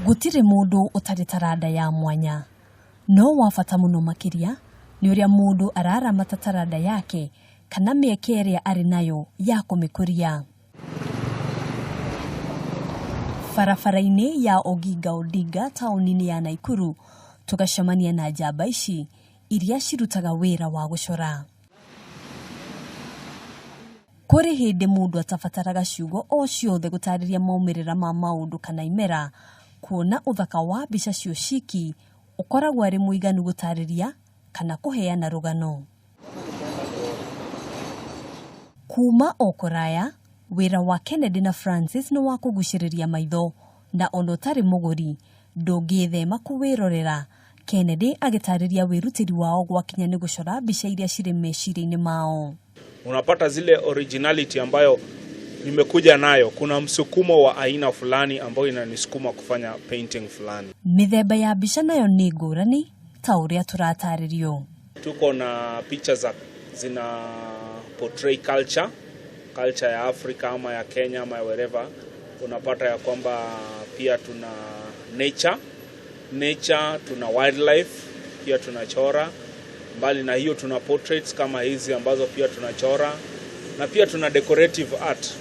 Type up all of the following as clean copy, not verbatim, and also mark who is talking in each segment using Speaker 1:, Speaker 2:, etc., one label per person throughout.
Speaker 1: Gũtirĩ mũndũ ũtarĩ taranda ya mwanya, no wa bata mũno makĩria nĩ ũrĩa mũndũ araramata taranda yake kana mĩeke ĩrĩa arĩ nayo ya kũmĩkũria. Barabara-inĩ ya Oginga Odinga taũni-inĩ ya Naikuru tũgacemania na njamba ici iria cirutaga wĩra wa gũcora. Kũrĩ hĩndĩ mũndũ atabataraga ciugo o ciothe gũtarĩria maumĩrĩra ma maũndũ kana imera, kuona ũthaka wa mbica cio ciki ũkoragwo arĩ mũiganu gũtarĩria kana kũheana rũgano. Kuma o kũraya, wĩra wa Kennedy na Francis nĩ wa kũgucĩrĩria maitho na ona ũtarĩ mũgũri ndũngĩĩthema kũwĩrorera, Kennedy agĩtarĩria wĩrutĩri wao gwakinya nĩ gũcora mbica iria cirĩ meciria-inĩ mao.
Speaker 2: Unapata zile originality ambayo nimekuja nayo, kuna msukumo wa aina fulani ambayo inanisukuma kufanya painting fulani.
Speaker 1: Mĩthemba ya mbica nayo nĩ ngũrani ta ũrĩa tũratarĩrio.
Speaker 2: Tuko na picha za zina portray culture, culture ya Afrika ama ya Kenya ama ya wherever. Unapata ya kwamba pia tuna nature, nature tuna wildlife pia tunachora. Mbali na hiyo tuna portraits kama hizi ambazo pia tunachora, na pia tuna decorative art.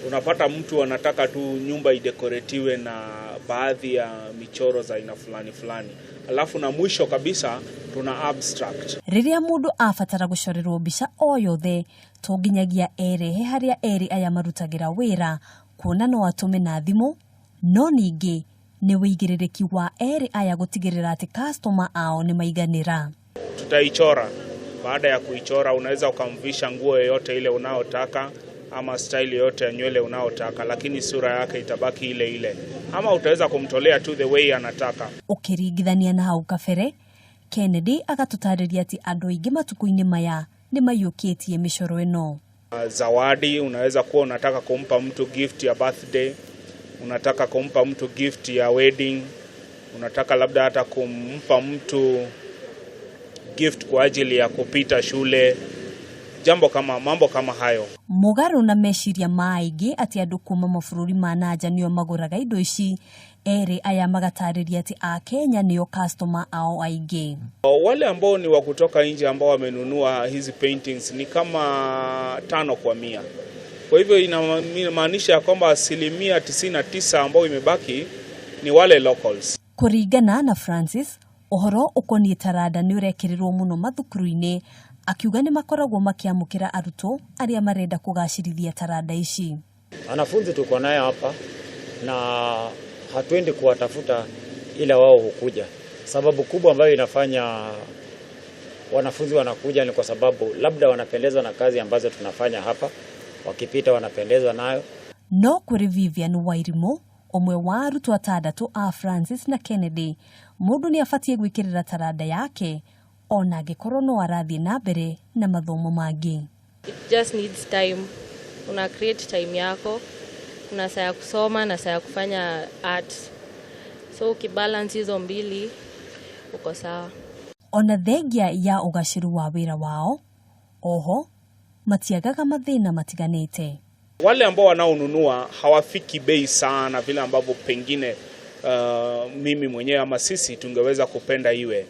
Speaker 2: Unapata mtu anataka tu nyumba idekoretiwe na baadhi ya michoro za aina fulani fulani. Alafu na mwisho kabisa tuna abstract.
Speaker 1: Rĩrĩa mũndũ abatara gũcorerwo mbica o yothe to nginyagia erehe harĩa erĩ aya marutagĩra wĩra kuona no atũme na thimũ, no ningĩ nĩ wĩigĩrĩrĩki wa erĩ aya gũtigĩrĩra atĩ customer ao nĩ maiganĩra.
Speaker 2: Tutaichora. Baada ya kuichora, unaweza ukamvisha nguo yoyote ile unaotaka ama style yoyote ya nywele unaotaka, lakini sura yake itabaki ile ile, ama utaweza kumtolea tu the way anataka.
Speaker 1: Ũkĩringithania na hau kabere, Kennedy agatũtarĩria atĩ andũ aingĩ matukũ-inĩ maya nĩ maiyũkĩtie mĩcoro ĩno.
Speaker 2: Zawadi, unaweza kuwa unataka kumpa mtu gift ya birthday, unataka kumpa mtu gift ya wedding, unataka labda hata kumpa mtu gift kwa ajili ya kupita shule, jambo kama mambo kama hayo.
Speaker 1: Mũgarũ na meciria ma aingĩ atĩ andũ kuma mabũrũri ma na nja nĩo magũraga indo ici, erĩ aya magatarĩria atĩ Akenya nĩo customer ao aingĩ.
Speaker 2: Wale ambao ni wa kutoka nje ambao wamenunua hizi paintings ni kama 5 kwa 100. Kwa hivyo inamaanisha ya kwamba 99% ambao imebaki ni wale locals.
Speaker 1: Kũringana na Francis, ũhoro ũkoniĩ taranda nĩ ũrekĩrĩrwo mũno mathukuru-inĩ, akiuga nĩ makoragwo makĩamũkĩra arutwo arĩa marenda kũgacĩrithia taranda ici.
Speaker 3: Wanafunzi tuko nayo hapa na hatuendi kuwatafuta, ila wao hukuja. Sababu kubwa ambayo inafanya wanafunzi wanakuja ni kwa sababu labda wanapendezwa na kazi ambazo tunafanya hapa, wakipita wanapendezwa nayo.
Speaker 1: No kũrĩ Vivian Wairimu, ũmwe wa arutwo atandatũ a Francis na Kennedy, mũndũ nĩ abatiĩ gwĩkĩrĩra taranda yake ona angĩkorwo no arathiĩ na mbere na mathomo mangĩ.
Speaker 4: It just needs time. Una create time yako, kuna saa ya kusoma na saa ya kufanya art, so ukibalance hizo mbili uko sawa.
Speaker 1: Ona thengia ya ũgacĩru wa wĩra wao, oho matiagaga mathĩna matiganĩte.
Speaker 2: Wale ambao wanaonunua hawafiki bei sana vile ambavyo pengine mimi mwenyewe ama sisi tungeweza kupenda iwe.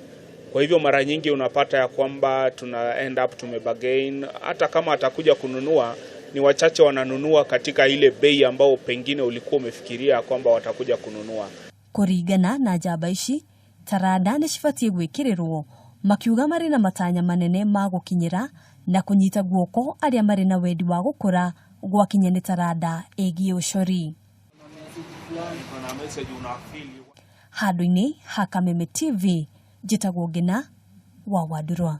Speaker 2: Kwa hivyo mara nyingi unapata ya kwamba tuna end up tumebargain. Hata kama atakuja kununua ni wachache wananunua katika ile bei ambao pengine ulikuwa umefikiria kwamba watakuja kununua.
Speaker 1: Kũringana na njamba ici, taranda nĩ cibatiĩ gwĩkĩrĩrwo, makiuga marĩ na matanya manene ma gũkinyĩra na kũnyita guoko arĩa marĩ na wendi wa gũkũra gwakinya nĩ taranda ĩgiĩ ũcori. Handũ-inĩ ha Kameme TV, njĩtagwo Ngina wa Wandurwa.